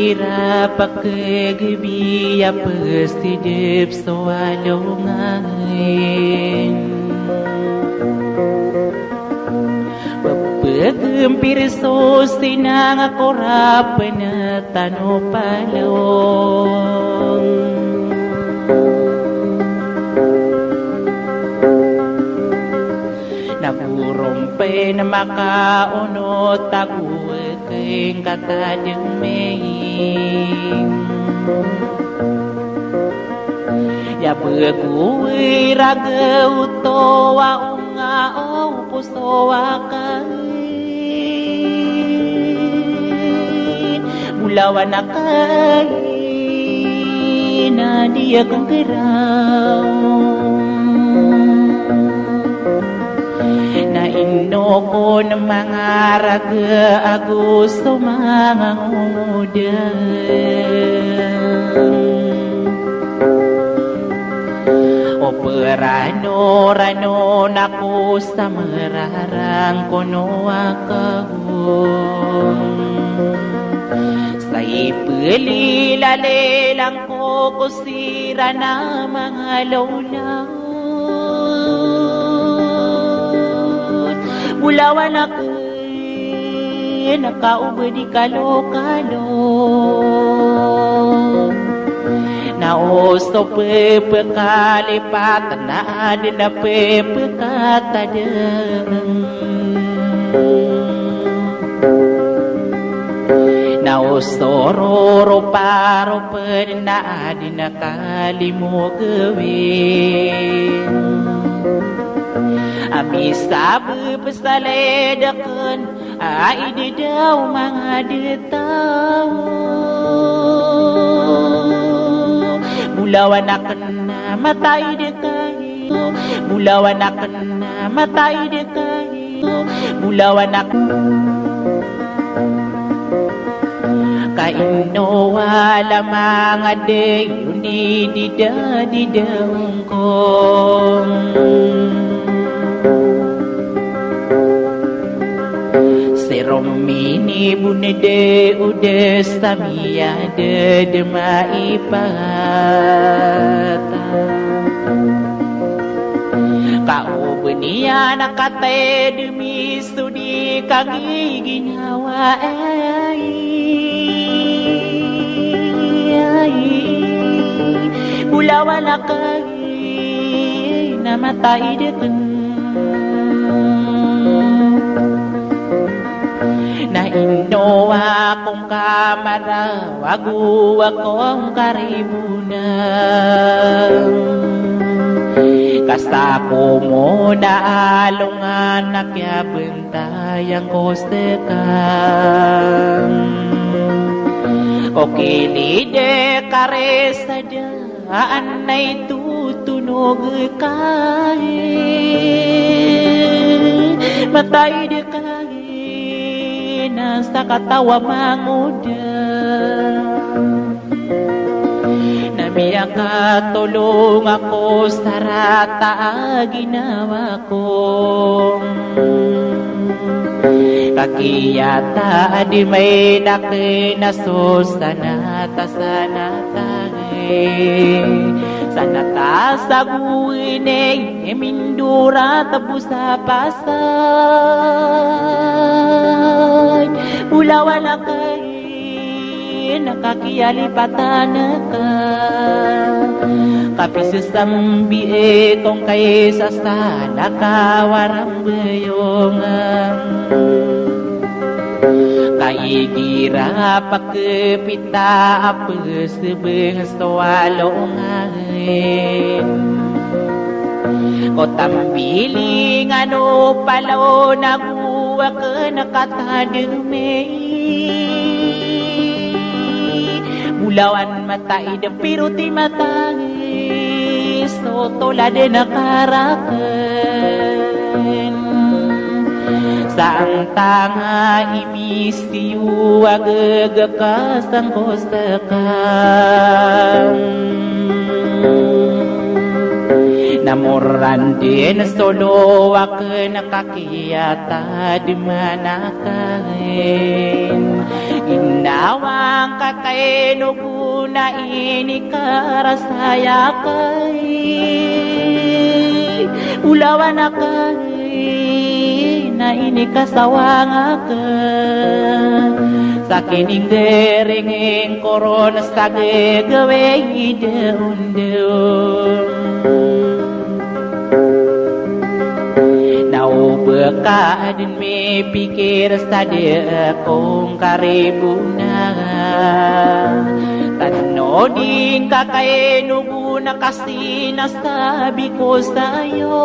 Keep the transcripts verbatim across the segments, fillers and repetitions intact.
Ira pakagabi a pesedep so alongan. Pepegempir so sinang a korapen tano palong. Na bo ron pen makaonot ago kengkatadeng mei. Ya bego iraga oto a onga o poso a kain. Bolawan a kain a di a kengkeraw. Na ino kon manga raga ago so manga ngongodang. O perano-rano na ko sa merarang kono a kagon. Sa ipelilalilang ko ko siran a manga lawlaw. Bolawan aken a kaoba di kalokalo. Na o so pepekalipat na aden a pepekatadeng. Na o so roroparopen na aden a kalimo gawin. A misabep sa led aken a idadaw manga detaw. Bolawan aken a mataid kai. Bolawan aken a mataid kai. Bolawan aken. Ka ino a lamang a dei o di dida dida ongkong. Sero minibonede o de sa miyadede maipat. Ka o beniyan a katay demi so di kagiginawa. Bolawan aken a mataid aken. Na ino akong kamaraw ago akong karibonan. Ka sa komoon a alongan a kiyabentayan ko seka. O kilid e karesada anay totonog kai. Mataid kai na sakataw a mangoda. Na miyakatolong ako sa rata a ginawa ko. Ka kiyataad i main aken a so sanata sanata. Sa nata sa gowene i mindorat a bo sa pasad. Bolawan aken a kakiyalipatan ka. Ka pisesambi e kong kaisa sa lakaw a rambeyongan. Ka igira pakepita a pesebeng so alongan. Ko tambilingan o palaw na go aken a katademi. Bolawan mataid a piroti mataid so toladen a karaken. Sa antanga i misiyo a gegeka sangkosekan. Na moran den so lowa akn ka kiyatadman akn. Ginawa ngka kay nogo na inikarasay akn. Bolawan akn na inikasawang akn. Sa kininggaring ko ron sa gagawii dn. Na o ba ka dn mipikir sa da ko ngka ribonan. Tano di ngka kay nogo na ka sinasabi ko saya.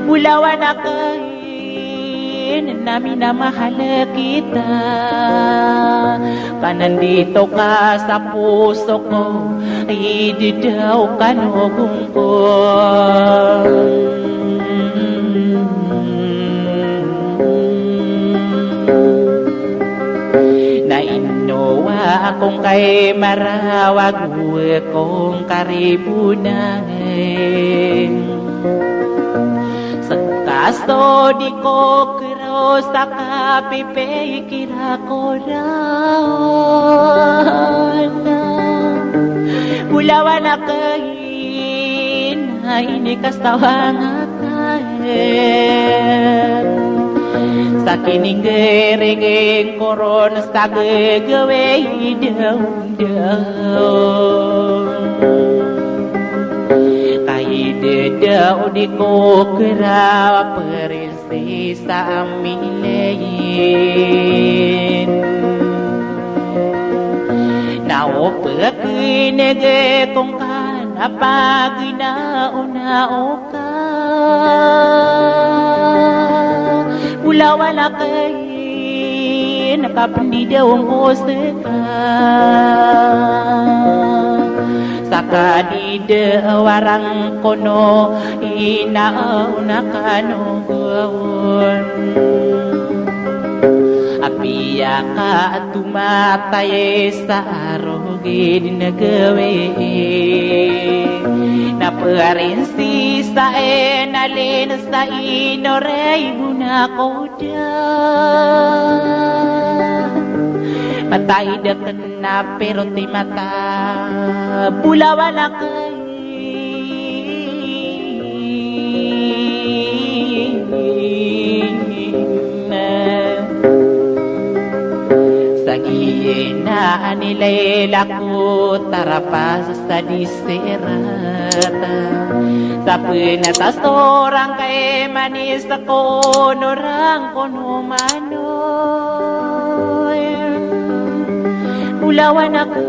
Bolawan akn na minamahal kita. Panandito ka sa poso ko, idadaw ka nogo ngka. Na ino ako ngkay marawag ko ngka ribonan. Seka so di ko keraw sa kapipikir ako ran. Bolawan akn na inikasawang akn. Sa kininggaring ko ron sa gagawii dn. Ka idadaw di ko keraw a prinsi sa amilin. Na o pkneg ko ngka na paginaonao ka. Bolawan akn na kapndidawng ko seka. Sa kadidawang ko no inaona ka nogo. Apiya ka tomatay sa arogid na gawii. Na prinsi sa inalin sa ino ray bona ko da. Matay da kna piroti mata, bolawan akn. Sa giya na anilay lako tarapas sa di serata. Sa pnata so rangkay manis ko no rangkono manoy. Bolawan akn.